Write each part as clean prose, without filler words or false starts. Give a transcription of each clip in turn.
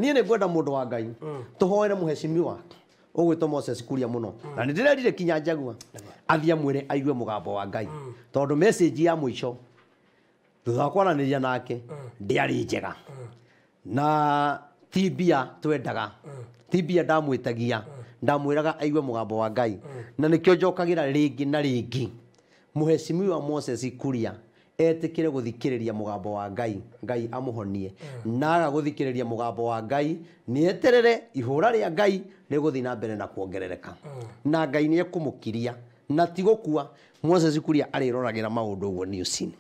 Niĩ nĩ ngwenda mũndũ wa Ngai tũhoere mũhecimiwa ũgwĩtwo Moses Kuria mũno, na nĩ ndĩrerire kinya Njagua athiĩ amwĩre aigue mũgambo wa Ngai, tondũ message ya mũico thutha wa kwaranĩria nake ndĩarĩ njega. Na ti mbia twendaga, ti mbia ndamwĩtagia, ndamwĩraga aigue mũgambo wa Ngai. Na nĩkĩo njokagĩra rĩngĩ na rĩngĩ, mũhecimiwa Moses Kuria etĩkĩre gũthikĩrĩria mũgambo wa Ngai, Ngai amũhonie. Na aga gũthikĩrĩria mũgambo wa Ngai, nĩ eterere ihũra rĩa Ngai rĩgũthiĩ na mbere na kuongerereka, na Ngai nĩ ekũmũkiria na ti gũkua. Moses Kuria arĩroragĩra maũndũ ũguo news-inĩ.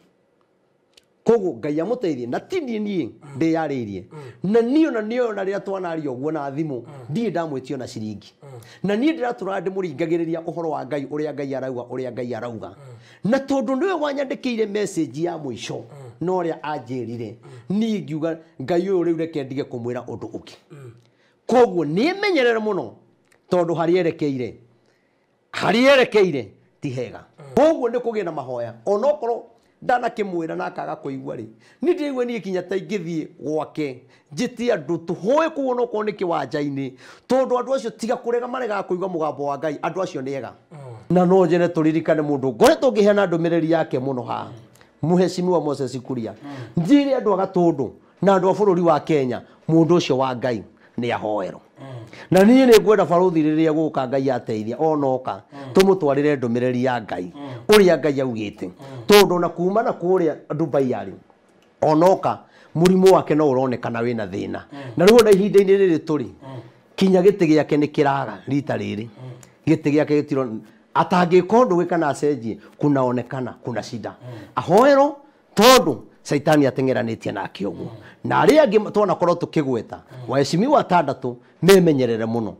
Koguo Ngai amũteithie. Na ti niĩ, niĩ ndĩyarĩirie na niĩ ona niĩ ona rĩrĩa twanaria ũguo na thimũ, ndirĩ ndamwĩtio na ciringi. Na niĩ ndĩratũraga ndĩmũringagĩrĩria ũhoro wa Ngai, ũrĩa Ngai arauga, ũrĩa Ngai arauga. Na tondũ nĩwe wanyandĩkĩire message ya mũico na ũrĩa anjĩrire, niĩ ngiuga, Ngai ũyũ, rĩu reke ndige kũmwĩra ũndũ ũngĩ. Koguo nĩmenyerere mũno, tondũ harĩa erekeire, harĩa erekeire ti hega. Koguo nĩ kũgĩa na mahoya, onokorwo ndanakĩmwĩra na akaga kũigua rĩ, niĩ ndĩraigua niĩ kinya ta ingĩthiĩ gwake njĩtie andũ tũhoe kũu, onokorwo nĩ kĩwanja-inĩ, tondũ andũ acio tiga kũrega maregaga kũigua mũgambo wa Ngai, andũ acio nĩ ega. Na no njene tũririkane mũndũ ngoretwo ngĩheana ndũmĩrĩri yake mũno haha, mũhecimiwa Moses Kuria. Njĩre andũ a Gatũndũ na andũ a bũrũri wa Kenya, mũndũ ũcio wa Ngai nĩ ahoerwo. Na niĩ nĩ ngwenda barũthi rĩrĩa gũka, Ngai ateithia, onoka tũmũtwarĩre ndũmĩrĩri ya Ngai, ũrĩa Ngai augĩte, tondũ ona kuma na kũrĩa Dubai arĩ, onoka mũrimũ wake no ũronekana wĩna thĩna. Na rĩu ona ihinda-inĩ rĩrĩ tũrĩ, kinya gĩtĩ gĩake nĩ kĩraga rita rĩrĩ, gĩtĩ gĩake gĩtiro atangĩka ũndũ gwĩ kana acenjie, kunaonekana kuna shida. Ahoerwo, tondũ caitani ateng'eranĩtie nake ũguo. Na arĩa angĩ twanakorwo tũkĩgweta waheshimiwa atandatũ memenyerere mũno.